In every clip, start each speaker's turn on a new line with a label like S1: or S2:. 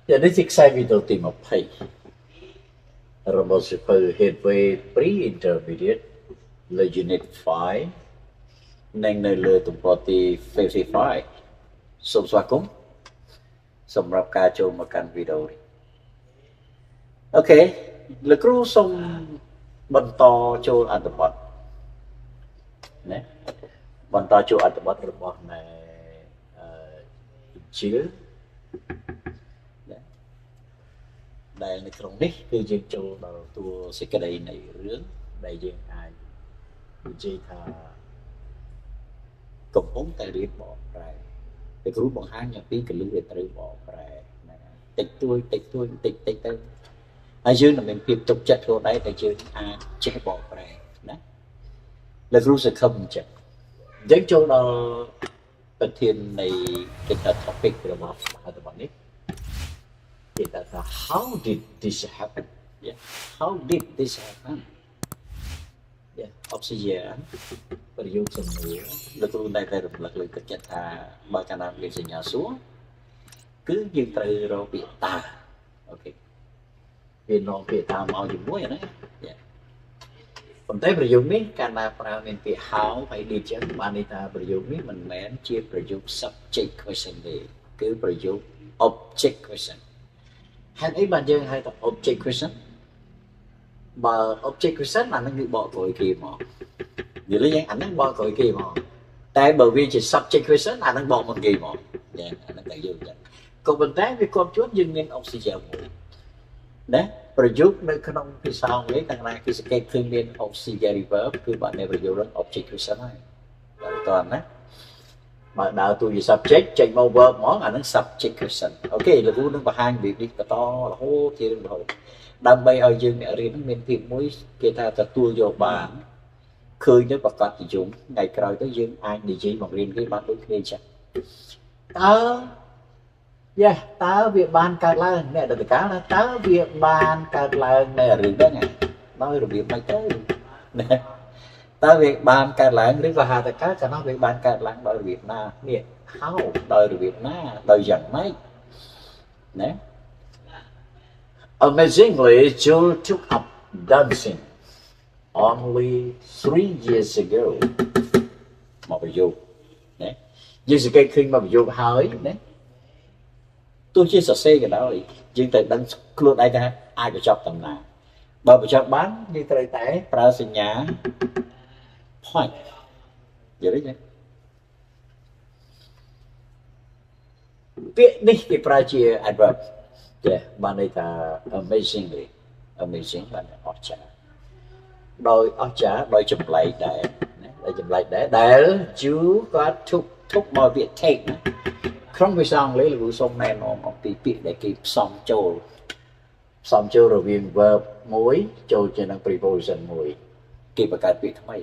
S1: នេះជាខ្សែវីដេអូទី20របស់សៀវភៅ Headway Pre-Intermediate លើ Unit 5និងនៅលើទំព័រទី55សូមស្វាគមន៍សម្រាប់ការចូលមកកាន់វីដេអូនេះokay លោកគ្រូសូមបន្តចូលអត្ថបទណាបន្តចូលអត្ថបទរបស់ណែអឺជីលណាដែលនៅក្នុងនេះគឺយើងចូលដល់តួសេចក្តីនៃរឿងដែលយើងអាចនិយាយថាកំពុងតែរៀនបកប្រែតែគ្រូបង្ហាញអំពីកលឹះដែលត្រូវបកប្រែហ្នឹងតិចតួចតិចតួចតិចតិចទៅហើយយើងនឹងមានភាពទុកចិត្តខ្លួនឯងតែយើងអាចចេះបកប្រែណាលោកគ្រូសង្ឃឹមអញ្ចឹងអញ្ចឹងចូលដល់ប្រធាននៃគេថា topic របស់អត្ថបទនេះគេថា How did this happen? Yeah, how did this happen? Yeah, obsidian ប្រយោគសំណួរលោកគ្រូតែតែរំលឹកលើកទឹកចិត្តថាបើកាលណាមានសញ្ញាសួរគឺយើងត្រូវរកពាក្យតើ okay វានាំពាក្យតាមមកជាមួយណាប៉ុន្តែប្រយោគនេះកាលណាប្រើមានពាក្យ how ហើយ did ចឹងបានន័យថាប្រយោគនេះមិនមែនជាប្រយោគ subject question ទេគឺប្រយោគ object question ហេតុអីបានយើងហៅថា object question បើ object question អានឹងគឺបកក្រោយគេមកយល់ទេអានឹងបកក្រោយគេមកតែបើវាជា subject question អានឹងបកមុនគេមកយ៉ាអានឹងតែយល់ចឹងក៏ប៉ុន្តែវាគប់ជួនយើងមាន auxiliary មួយណាប្រយុទ្ធនៅក្នុងភាសាអង់គ្លេសកាលណាគេសង្កេតឃើញមាន auxiliary verb គឺបានในប្រយោគនឹង object question ហើយដល់តើណាបើដើរតួជា subject ចេញមក verb ហ្មងអានឹង subject question okay លោកគ្រូនឹងបង្ហាញរបៀបនេះបន្តរហូតជារៀងរហូតដើម្បីឲ្យយើងអ្នករៀននឹងមានភាពមួយគេថាទទួលយកបានឃើញទៅប្រកាសនិយមថ្ងៃក្រោយទៅយើងអាចនិយាយបង្រៀនគេបានដូចគ្នាចឹងតើយ៉ាតើវាបានកើតឡើងអ្នកដតកាលណាតើវាបានកើតឡើងនៅរឿងហ្នឹងដោយរបៀបម៉េចទៅណាតើវាបានកើតឡើងឬក៏ហៅថាកើតកាលនោះវាបានកើតឡើងដោយរបៀបណានេះ how ដោយរបៀបណាដោយយ៉ាងម៉េចណា Amazingly, Jill took up dancing only 3 years ago. មកប្រយោគណាយើងសង្កេតឃើញមកប្រយោគហើយណាទោះជាសរសេរក៏ដោយយើងត្រូវដឹងខ្លួនឯងថាអាចបញ្ចប់តំណាបើបញ្ចប់បានយើងត្រូវតែប្រើសញ្ញា point យល់ទេពាក្យនេះគេប្រើជា adverb ចេះបានន័យថា amazingly amazing បានអស្ចារ្យដោយអស្ចារ្យដោយចម្លែកដែរណាដោយចម្លែកដែរដែល you គាត់ took took មកពាក្យ take ណាក្នុងភាសាអង់គ្លេសលោកគ្រូសូមណែនាំអំពីពាក្យដែលគេផ្សំចូលផ្សំចូលរវាង verb មួយចូលជានឹង preposition មួយគេបង្កើតពាក្យថ្មី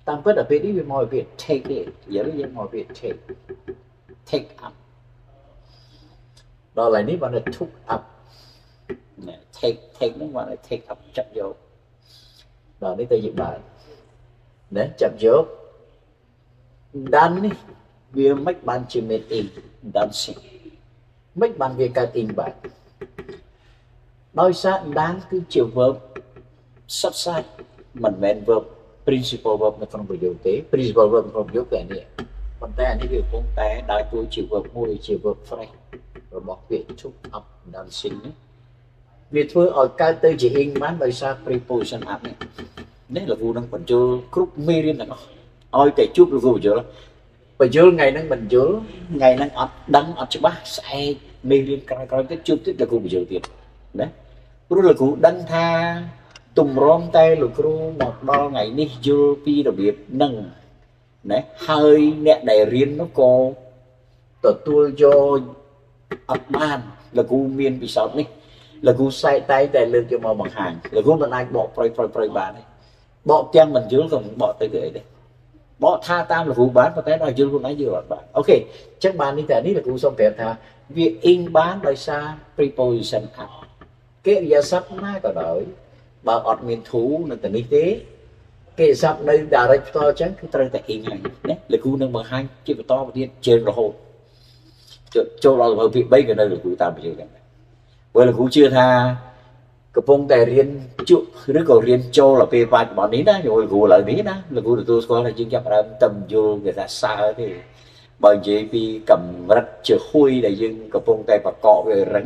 S1: តាមពិតដល់ពេលនេះវាមកពីពាក្យ take ទេយល់យើងមកពាក្យ take take up ដល់ឡើយនេះបាន took up ណា take take ហ្នឹងបាន take up ចាប់យកដល់នេះទៅជាបានណាចាប់យក done នេះវាមិនបានជា made in dancing មិនបានវាកើត in បានដោយសារ dance គឺជា verb សុទ្ធសាធមិនមែន verb principal verb នៅក្នុងប្រយោគទេ principal verb ក្នុងប្រយោគគឺអានេះប៉ុន្តែអានេះវាកំពុងតែដើរតួជា verb មួយជា verb phrase របស់ពាក្យ took up dancing នេះវាធ្វើឲ្យកើតទៅជា ing បានដោយសារ preposition up នេះនេះលោកគ្រូនឹងបញ្យល់គ្រប់មេរៀនទាំងអស់ឲ្យតែជួបលោកគ្រូបញ្យល់បញ្យល់ថ្ងៃហ្នឹងបញ្យល់ថ្ងៃហ្នឹងអត់ដឹងអត់ច្បាស់ស្អែកមេរៀនក្រោយៗទៀតជួបទៀតលោកគ្រូបញ្យល់ទៀតណាព្រោះលោកគ្រូដឹងថាទម្រាំតែលោកគ្រូមកដល់ថ្ងៃនេះយល់ពីរបៀបហ្នឹងណាហើយអ្នកដែលរៀននោះក៏ទទួលយកអត់បានលោកគ្រូមានពិសោធន៍នេះលោកគ្រូសែកតែតែលើកយកមកបង្ហាញលោកគ្រូមិនអាចបកប្រយប្រយប្រយបានទេបកទាំងមិនយល់ក៏មិនបកទៅគឺអីទេបកថាតាមលោកគ្រូបានប៉ុន្តែដល់យល់ខ្លួនឯងយល់អត់បាន okay អញ្ចឹងបាននេះតែនេះលោកគ្រូសូមប្រាប់ថាវា ing បានដោយសារ preposition up កិរិយាសព្ទណាក៏ដោយបើអត់មាន to នៅទីនេះទេកិរិយាសព្ទនៅ direct ផ្ទាល់អញ្ចឹងគឺត្រូវតែ ing ហើយណាលោកគ្រូនឹងបង្ហាញជាបន្តទៅទៀតជើងរហូតចូលដល់លើពាក្យ3ក៏នៅលោកគ្រូតាមបញ្យល់ហ្នឹង ព្រោះលោកគ្រូជឿថាកំពុងតែរៀនជក់ឬក៏រៀនចូលដល់ពេលបច្ចុប្បន្ននេះណាជាមួយគ្រូឥឡូវនេះណាលោកគ្រូទទួលស្គាល់ថាយើងចាប់ផ្ដើមទៅយល់គេថាសើទេបើនិយាយពីកម្រិតជាហួយដែលយើងកំពុងតែប្រកបវារឹង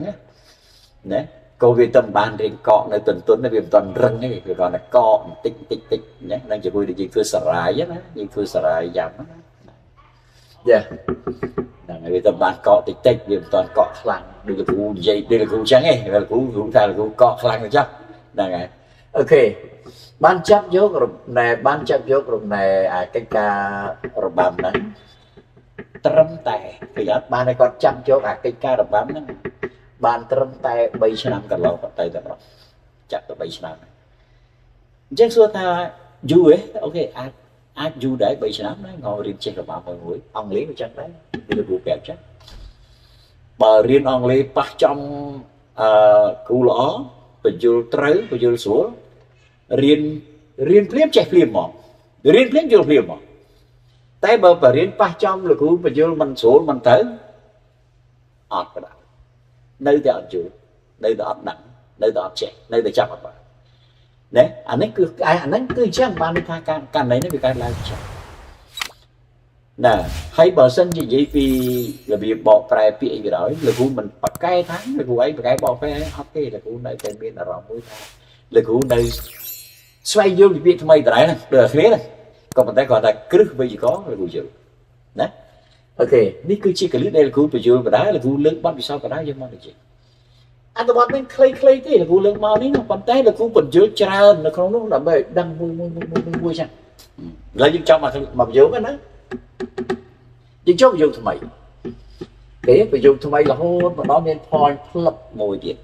S1: ណាក៏វាទៅបានរៀងកកនៅទន្ទុនវាមិនទាន់រឹងទេវាគ្រាន់តែកកបន្តិចបន្តិចតិចណានឹងជាមួយដែលយើងធ្វើសារាយណាយើងធ្វើសារាយយ៉ាំណាយ៉ាហ្នឹងហើយវាទៅបានកកតិចតិចវាមិនទាន់កកខ្លាំងដូចលោកគ្រូនិយាយដូចលោកគ្រូចឹងឯងលោកគ្រូគ្រូថាលោកគ្រូកកខ្លាំងទៅចុះហ្នឹងហើយ OK បានចាប់យករណែបានចាប់យករណែអាកិច្ចការរបាំហ្នឹងត្រឹមតែគេអត់បានឲ្យគាត់ចាប់យកអាកិច្ចការរបាំហ្នឹងបានត្រឹមតែ3ឆ្នាំកន្លងគាត់ទៅតែម្ដងចាប់ទៅ3ឆ្នាំអញ្ចឹងសួរថាយូរទេ OK អាចយូរដែរ3ឆ្នាំដែរងរៀនចេះរបាំមួយមួយអង់គ្លេសក៏ចឹងដែរវាលោកគ្រូប្រាប់ចឹងបើរៀនអង់គ្លេសប៉ះចំអឺគ្រូល្អបញ្យលត្រូវបញ្យលស្រួលរៀនរៀនភ្លាមចេះភ្លាមហ្មងរៀនភ្លាមយល់ភ្លាមហ្មងតែបើបរៀនប៉ះចំលោកគ្រូបញ្យលមិនស្រួលមិនទៅអត់ក្តៅនៅតែអត់យល់នៅតែអត់ដឹងនៅតែអត់ចេះនៅតែចាប់អត់បានណាអានេះគឺអាហ្នឹងគឺអញ្ចឹងបានន័យថាការករណីនេះវាកើតឡើងអញ្ចឹងណាហើយបើសិនជានិយាយពីរបៀបបកប្រែពាក្យអីក៏ដោយលោកគ្រូមិនប៉កែថាលោកគ្រូឯងប៉កែបកប្រែអត់ទេលោកគ្រូនៅតែមានអារម្មណ៍មួយថាលោកគ្រូនៅស្វែងយល់ពីពាក្យថ្មីដដែលហ្នឹងដូចគ្នាហ្នឹងក៏ប៉ុន្តែគាត់ថាគ្រឹះវេយ្យាករណ៍លោកគ្រូយល់ណា OK នេះគឺជាកលិះដែលលោកគ្រូបញ្យល់បដាលោកគ្រូលើកបទពិសោធន៍បដាយើងមកនិយាយអត្ថបទនេះខ្លីៗទេលោកគ្រូលើកមកនេះប៉ុន្តែលោកគ្រូបញ្យល់ច្រើននៅក្នុងនោះដើម្បីឲ្យដឹងមួយមួយមួយមួយមួយចឹងឥឡូវយើងចង់មកមកប្រយោគណាយើងចូលប្រយោគថ្មីទេប្រយោគថ្មីរហូតមកដល់មាន point ផ្លឹបមួយទៀត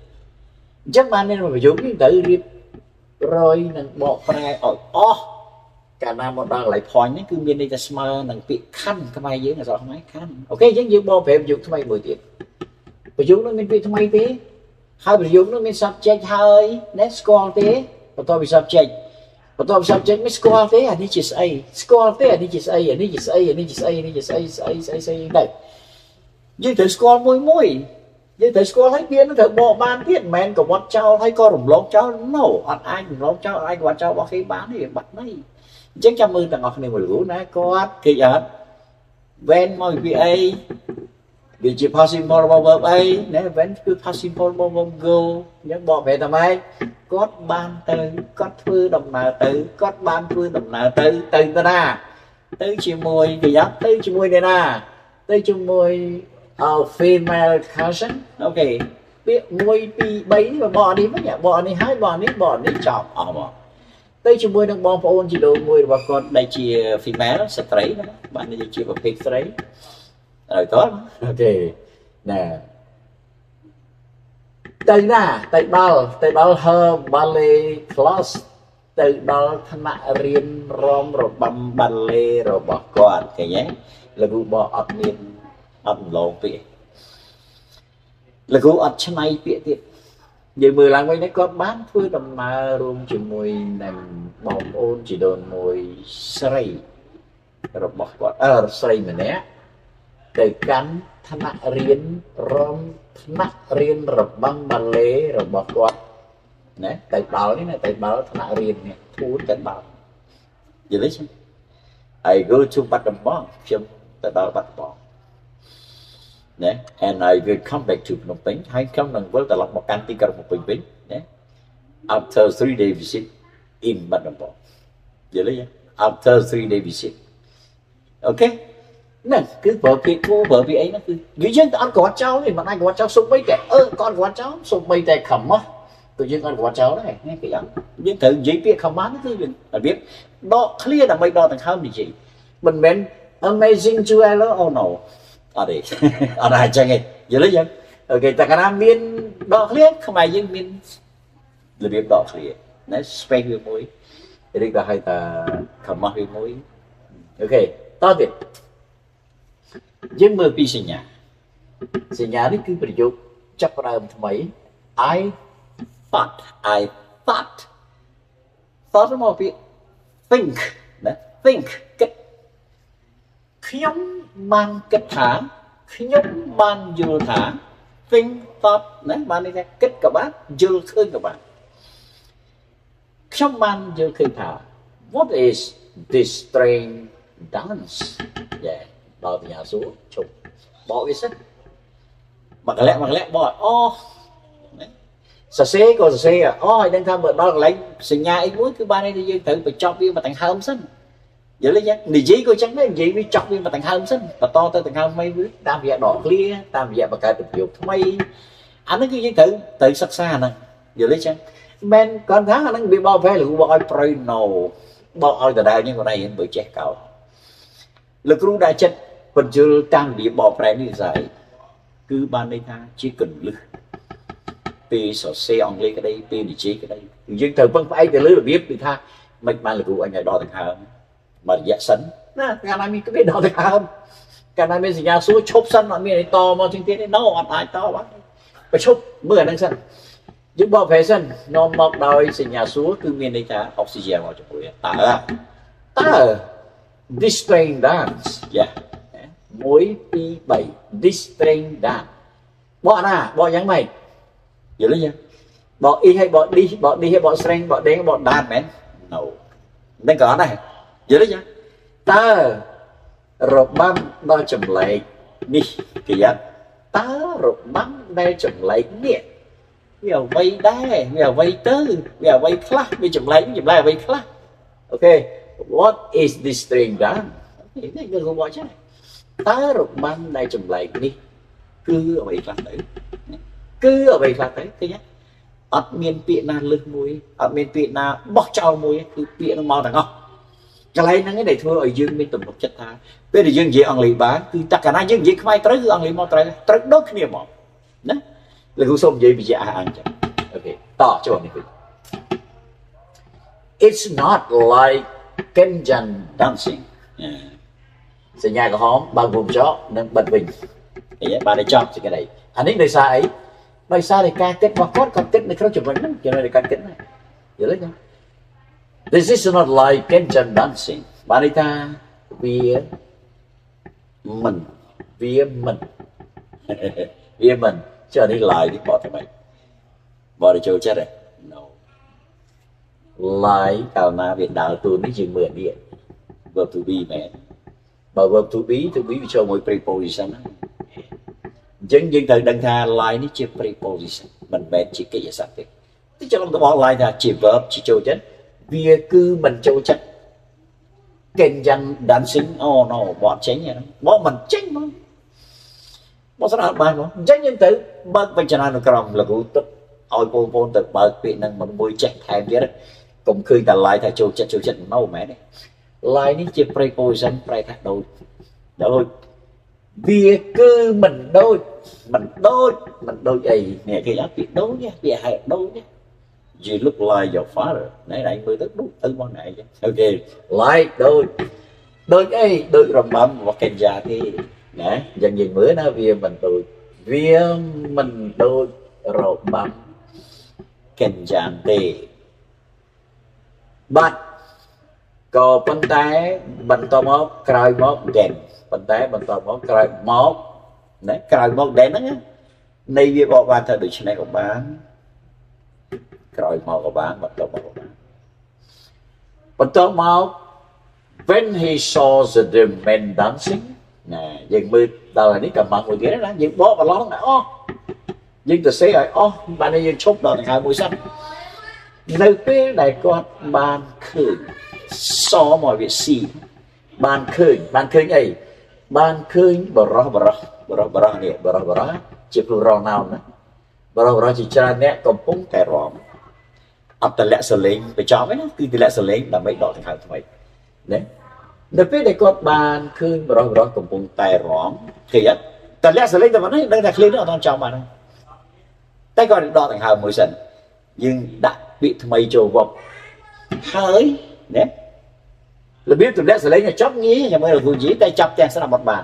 S1: អញ្ចឹងបានមានប្រយោគនេះត្រូវរៀបរយនឹងបកប្រែឲ្យអស់កាលណាមកដល់កន្លែង point នេះគឺមានន័យថាស្មើនឹងពាក្យខណ្ឌខ្មែរយើងអក្សរខ្មែរខណ្ឌ OK អញ្ចឹងយើងបកប្រែប្រយោគថ្មីមួយទៀតប្រយោគនោះមានពាក្យថ្មីទេហើយប្រយោគនោះមាន subject ហើយណាស្គាល់ទេបន្ទាប់ពី subject បន្ទាប់ពី subject មិនស្គាល់ទេអានេះជាស្អីស្គាល់ទេអានេះជាស្អីអានេះជាស្អីអានេះជាស្អីអានេះជាស្អីស្អីស្អីស្អីទៅយើងត្រូវស្គាល់មួយមួយយើងត្រូវស្គាល់ហើយវានឹងត្រូវបកបានទៀតមិនមែនកវត្តចោលហើយក៏រំលងចោល no អត់អាចរំលងចោលអាចកវត្តចោលរបស់គេបានទេបាត់ន័យអញ្ចឹងចាំមើលទាំងអស់គ្នាមួយលោកណាគាត់គេអត់ went មកពីអីវាជា past simple របស់ verb អីណា went គឺ past simple របស់ verb go អញ្ចឹងបកប្រែថាម៉េចគាត់បានទៅគាត់ធ្វើដំណើរទៅគាត់បានធ្វើដំណើរទៅទៅទៅណាទៅជាមួយគេយ៉ាប់ទៅជាមួយអ្នកណាទៅជាមួយ our female cousin OK ពាក្យ1 2 3នេះបកនេះវិញបកនេះហើយបកនេះបកនេះចប់អស់មកទៅជាមួយនឹងបងប្អូនជីដូនមួយរបស់គាត់ដែលជា female ស្ត្រីណាបាននិយាយជាប្រភេទស្រីហើយតោះ OK ណាទៅណាទៅដល់ទៅដល់ her ballet class ទៅដល់ថ្នាក់រៀនរំរបាំ ballet របស់គាត់ឃើញទេលោកគ្រូបកអត់មានអត់ឡងពាក្យលោកគ្រូអត់ឆ្នៃពាក្យទៀតយើងមើលឡើងវិញនេះគាត់បានធ្វើដំណើររួមជាមួយនឹងបងប្អូនជីដូនមួយស្រីរបស់គាត់អឺស្រីម្នាក់ទៅកាន់ថ្នាក់រៀនរំថ្នាក់រៀនរបាំបាឡេរបស់គាត់ណាទៅដល់នេះណាទៅដល់ថ្នាក់រៀននេះធូនទៅដល់យល់ទេ I go to បាត់ដំបងខ្ញុំទៅដល់បាត់ដំបងណា and I will come back to ភ្នំពេញហើយខ្ញុំនឹងវិលត្រឡប់មកកាន់ទីក្រុងភ្នំពេញវិញណា after 3 day visit in បាត់ដំបងយល់ទេ after 3 day visit OK ហ្នឹងគឺប្រើពាក្យគូប្រើពាក្យអីហ្នឹងគឺយើងអត់គ្រាន់ចោលទេមិនអាចគ្រាន់ចោលសុំបីតែអឺគាត់គ្រាន់ចោលសុំបីតែខំមកគឺយើងអត់គ្រាន់ចោលដែរគេអត់យើងត្រូវនិយាយពាក្យ command គឺរបៀបដក clear ដើម្បីដកដង្ហើមនិយាយមិនមែន amazing jeweler oh no អត់ទេអត់ដែរអញ្ចឹងទេយល់ទេយើង OK តែកាលណាមានដក clear ខ្មែរយើងមានរបៀបដក clear ណា space វាមួយឬក៏ហៅថា comma វាមួយ OK តោះទៀតយើងមើលពីសញ្ញាសញ្ញានេះគឺប្រយោគចាប់ផ្ដើមថ្មី I thought I thought thought មកពី think ណា think គិតខ្ញុំបានគិតថាខ្ញុំបានយល់ថា Think, thought ណាបានន័យថាគិតក៏បានយល់ឃើញក៏បានខ្ញុំបានយល់ឃើញថា what is this strange dance? យ៉ាដល់សញ្ញាសួរឈប់បកវាសិនមួយកលៈមួយកលៈបកអូសរសេរក៏សរសេរអូឲ្យដឹងថាបើដល់កន្លែងសញ្ញាអីមួយគឺបានន័យថាយើងត្រូវបញ្ចប់វាមកដង្ហើមសិនយល់ទេចឹងនិយាយក៏ចឹងដែរនិយាយវាចប់វាមកដង្ហើមសិនបន្តទៅដង្ហើមថ្មីវាតាមរយៈដកឃ្លាតាមរយៈបង្កើតប្រយោគថ្មីអាហ្នឹងគឺយើងត្រូវសិក្សាហ្នឹងយល់ទេចឹងមិនគាត់ថាអាហ្នឹងវាបោកប្រែលោកបកឲ្យប្រៃណូបកឲ្យដដែលនេះគាត់ឯងបើចេះកោលោកគ្រូដែលចិត្តបញ្យលតាមរបៀបបកប្រែនេះស្អីគឺបានន័យថាជាកលឹះពេលសរសេរអង់គ្លេសក្តីពេលនិយាយក្តីយើងត្រូវពឹងផ្អែកទៅលើរបៀបគឺថាមិនបានលោកគ្រូអញឲ្យដកដង្ហើមមួយរយៈសិនណាកាលណាមានគេដកដង្ហើមកាលណាមានសញ្ញាសួរឈប់សិនអត់មានអីតមកជាងទៀតទេណូអត់អាចតបានប្រឈប់មើលអាហ្នឹងសិនយើងបកប្រែសិននាំមកដោយសញ្ញាសួរគឺមានន័យថាអុកស៊ីហ្សែនមកជាមួយតើតើ this strange dance យ៉ា1 2 3 this strange dance បកណាបកយ៉ាងម៉េចយល់ទេយើងបក is ហើយបក this បក this ហើយបក strange បក dance បក dance មែន no មិនក៏អត់ដែរយល់ទេយើងតើរបាំដ៏ចម្លែកនេះគេយ៉ាតើរបាំដែលចម្លែកនេះវាអ្វីដែរវាអ្វីទៅវាអ្វីខ្លះវាចម្លែកចម្លែកអ្វីខ្លះអូខេ what is this strange dance នេះគឺបកចឹងតើរបាំដែលចម្លែកនេះគឺអ្វីខ្លះទៅគឺអ្វីខ្លះទៅឃើញអត់មានពាក្យណាលឹះមួយអត់មានពាក្យណាបោះចោលមួយគឺពាក្យនឹងមកទាំងអស់កន្លែងហ្នឹងឯងដែលធ្វើឲ្យយើងមានទំនុកចិត្តថាពេលដែលយើងនិយាយអង់គ្លេសបានគឺតែកាលណាយើងនិយាយខ្មែរត្រូវគឺអង់គ្លេសមកត្រូវត្រូវដូចគ្នាមកណាលោកគ្រូសូមនិយាយវិជាអះអាងចឹងអូខេតចូលនេះវិញ It's not like Kenyan dancing សញ្ញាក្រហមបើកវងចកនិងបិទវិញអីបានតែចប់សេចក្តីអានេះដោយសារអីដោយសារតែការគិតរបស់គាត់គាត់គិតនៅក្នុងចំណុចហ្នឹងចំណុចនៃការគិតហ្នឹងយល់ទេ This is not like Kenyan dancing បានន័យថាវាមិនវាមិនវាមិនចុះនេះ like នេះបកទៅម៉េចបកទៅចូលចិត្តទេ No like កាលណាវាដើរតួនេះជាងមើលនេះ verb to be មែនបើ verb to be to be វាចូលមួយ preposition ហ្នឹងអញ្ចឹងយើងត្រូវដឹងថា like នេះជា preposition មិនមែនជាកិច្ចសព្ទទេទីច្រឡំទៅបក like ថាជា verb ជាចូលចិត្តវាគឺមិនចូលចិត្ត Kenyan dancing អូ no បកចេញហ្នឹងបកមិនចេញហ្មងបកស្រាតបានហ្មងអញ្ចឹងយើងត្រូវបើកវចនានុក្រមលោកគ្រូទឹកឲ្យបងប្អូនទៅបើកពាក្យហ្នឹងមិនមួយចេះថែមទៀតកុំឃើញតែ like ថាចូលចិត្តចូលចិត្ត no មែនទេ like នេះជា preposition ប្រែថាដូចដូចវាគឺមិនដូចមិនដូចមិនដូចអីនេះគេអត់ពាក្យដូចពាក្យហេតុដូច You look like your father ណែឯងមើលទៅដូចទៅរបស់ណែចឹងអូខេ like ដូចដូចអីដូចរបាំរបស់កេនយ៉ាទេណាអញ្ចឹងយើងមើលណាវាមិនដូចវាមិនដូចរបាំកេនយ៉ាទេបាត់ក៏ប៉ុន្តែបន្តមកក្រោយមក then ប៉ុន្តែបន្តមកក្រោយមកណាក្រោយមក then ហ្នឹងនៃវាបកបានថាដូច្នេះក៏បានក្រោយមកក៏បានបន្តមកក៏បានបន្តមក when he saw the men dancing ណាយើងមើលដល់នេះក៏មកមួយទៀតណាយើងបកបន្លំណាអស់យើងទៅសេឲ្យអស់បានយើងឈប់ដល់ដង្ហើមមួយសិននៅពេលដែលគាត់បានឃើញសមកវាស៊ីបានឃើញបានឃើញអីបានឃើញបរោះបរោះបរោះបរោះនេះបរោះបរោះជា plural noun ណាបរោះបរោះជាច្រើនអ្នកកំពុងតែរំអត់តម្លាក់សលេងបញ្ចប់ឯណាគឺតម្លាក់សលេងដើម្បីដកដង្ហើមថ្មីណានៅពេលដែលគាត់បានឃើញបរោះបរោះកំពុងតែរំឃើញអត់តម្លាក់សលេងតែប៉ុណ្ណេះដឹងថាឃ្លៀងនោះអត់ទាន់ចំបានតែគាត់ដកដង្ហើមមួយសិនយើងដាក់ពាក្យថ្មីចូលវឹកហើយណារបៀបទម្លាក់សលេងឲ្យចប់ងាយខ្ញុំមើលលោកគ្រូនិយាយតែចាប់ទាំងស្ដាប់អត់បាន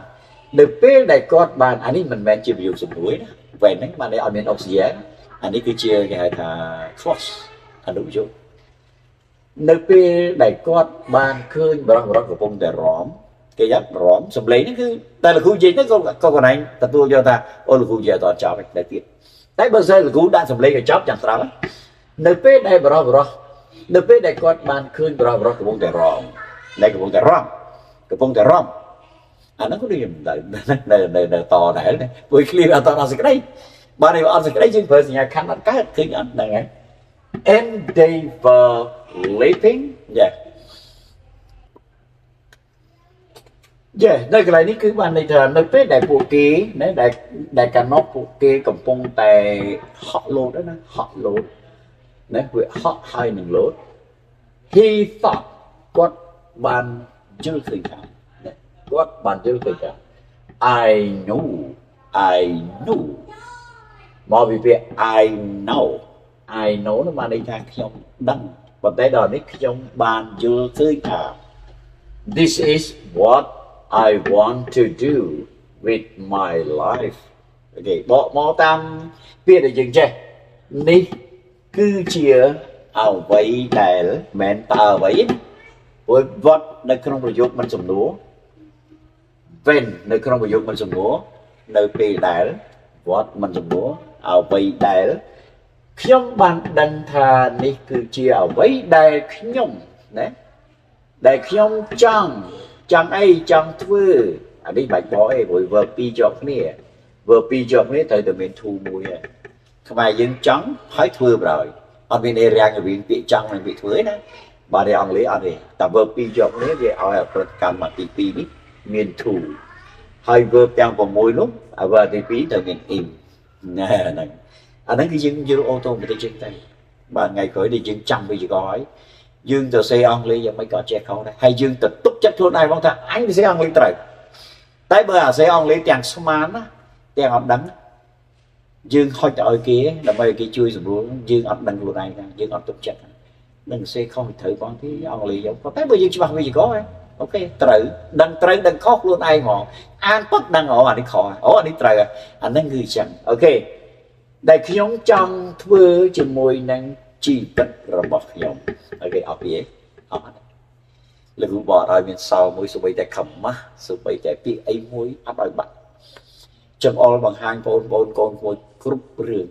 S1: នៅពេលដែលគាត់បានអានេះមិនមែនជាប្រយោគសំនួយណាវ៉ែនហ្នឹងបានឲ្យមានអុកស៊ីហ្សែនអានេះគឺជាគេហៅថា clause អនុប្រយោគនៅពេលដែលគាត់បានឃើញបរោះបរោះកំពុងតែរំ គេយ៉ាប់រំសំឡេងហ្នឹងគឺតែលោកគ្រូនិយាយទៅក៏កន្លែងទទួលយកថាអូលោកគ្រូនិយាយអត់ចប់ទេតែទៀតតែបើសិនលោកគ្រូដាក់សំឡេងឲ្យចប់ចាំស្រាប់នៅពេលដែលបរោះបរោះនៅពេលដែលគាត់បានឃើញបរោះបរោះកំពុងតែរំដែលកំពុងតែរំកំពុងតែរំអាហ្នឹងក៏ដូចមិននៅនៅនៅនៅតដែរព្រោះឃ្លៀអត់តដល់សេចក្តីបើនេះអត់សេចក្តីយើងប្រើសញ្ញាខណ្ឌអត់កើតឃើញអត់ហ្នឹងហើយ And they were leaping. Yeah, yeah. នៅកន្លែងនេះគឺបានន័យថានៅពេលដែលពួកគេណាដែលដែលកាលនោះពួកគេកំពុងតែហក់លោតណាហក់លោតណាវាហក់ហើយនឹងលោត He thought គាត់បានយល់ឃើញថាគាត់បានយល់ឃើញថា I knew, I knew មកពីពាក្យ I know, I know នោះបានន័យថាខ្ញុំដឹងប៉ុន្តែដល់នេះខ្ញុំបានយល់ឃើញថា This is what I want to do with my life. Okay បកមកតាមពាក្យដែលយើងចេះនេះគឺជាអ្វីដែលមិនតើអ្វីព្រោះ what នៅក្នុងប្រយោគមិនសំណួរ when នៅក្នុងប្រយោគមិនសំណួរនៅពេលដែល what មិនសំណួរអ្វីដែលខ្ញុំបានដឹងថានេះគឺជាអ្វីដែលខ្ញុំណាដែលខ្ញុំចង់ចង់អីចង់ធ្វើអានេះបាច់បកអីព្រោះ verb ពីរជាប់គ្នា verb ពីរជាប់គ្នាត្រូវតែមាន to មួយហើយខ្មែរយើងចង់ហើយធ្វើប្រហើយអត់មានអីរាំងរវាងពាក្យចង់និងពាក្យធ្វើទេណាបាទឯអង់គ្លេសអត់ទេតែ verb ពីរជាប់គ្នាវាឲ្យប្រតិកម្មទី2នេះមាន to ហើយ verb ទាំង6នោះ verb ទី2ត្រូវមាន in ណែហ្នឹងអាហ្នឹងគឺយើងយល់ automatic ជាងទៅបាទថ្ងៃក្រោយនេះយើងចាំវិជ្ជាករហើយយើងទៅសេអង់គ្លេសយ៉ាងម៉េចក៏ចេះខុសដែរហើយយើងទៅទុកចិត្តខ្លួនឯងផងថាអញទៅសេអង់គ្លេសត្រូវតែបើអាសេអង់គ្លេសទាំងស្មានណាទាំងអត់ដឹងយើងហុចទៅឲ្យគេដើម្បីឲ្យគេជួយសម្រួលយើងអត់ដឹងខ្លួនឯងថាយើងអត់ទុកចិត្តនឹងសេខុសត្រូវបងទេអង់គ្លេសយកតែបើយើងច្បាស់វិជ្ជាករ okay ត្រូវដឹងត្រូវដឹងខុសខ្លួនឯងហ្មងអានពុតដឹងអូអានេះខុសអូអានេះត្រូវអាហ្នឹងគឺអញ្ចឹង okay ដែលខ្ញុំចង់ធ្វើជាមួយនឹងជីវិតរបស់ខ្ញុំ okay អត់ពីអត់លោកគ្រូបកឲ្យមានសោមួយសូម្បីតែខមាស់សូម្បីតែពាក្យអីមួយអត់ឲ្យបាក់ចង្អុលបង្ហាញបងប្អូនកូនក្មួយគ្រប់រឿង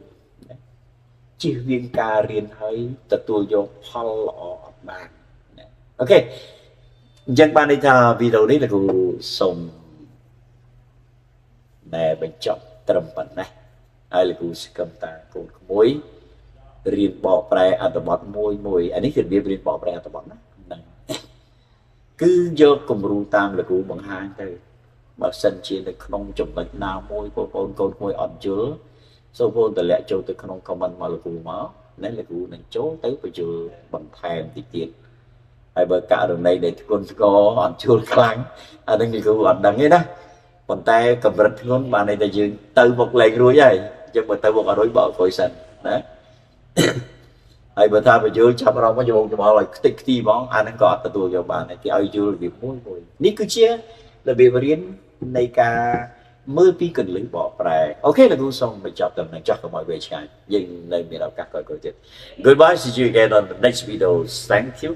S1: ជៀសវាងការរៀនហើយទទួលយកផលល្អអត់បានណា okay អញ្ចឹងបានន័យថាវីដេអូនេះលោកគ្រូសូមណែបញ្ចប់ត្រឹមប៉ុណ្ណេះហើយលោកគ្រូសង្ឃឹមតាកូនក្មួយរៀនបកប្រែអត្ថបទមួយមួយអានេះគឺរបៀបរៀនបកប្រែអត្ថបទណាហ្នឹងគឺយកគំរូតាមលោកគ្រូបង្ហាញទៅបើសិនជានៅក្នុងចំណុចណាមួយបងប្អូនកូនក្មួយអត់យល់សូមបងតម្លាក់ចូលទៅក្នុង comment មកលោកគ្រូមកណាលោកគ្រូនឹងចូលទៅបញ្យល់បន្ថែមតិចទៀតហើយបើករណីដែលធ្ងន់ធ្ងរអត់ជួលខ្លាំងអានឹងលោកគ្រូអត់ដឹងទេណាប៉ុន្តែកម្រិតធ្ងន់បានន័យថាយើងទៅមុខលែងរួចហើយអញ្ចឹងបើទៅមុខអត់រួចបកក្រោយសិនណាហើយបើថាបញ្យល់ចាប់អារម្មណ៍មកយកច្បល់ឲ្យខ្ទេចខ្ទីហ្មងអាហ្នឹងក៏អត់ទទួលយកបានដែរគេឲ្យយល់របៀបមួយមួយនេះគឺជារបៀបរៀននៃការមើលពីកលឹះបកប្រែ okay លោកគ្រូសូមបញ្ចប់ត្រឹមហ្នឹងចោះកុំឲ្យវែងឆ្ងាយយើងនៅមានឱកាសក្រោយៗទៀត Goodbye, see you again on the next video. Thank you.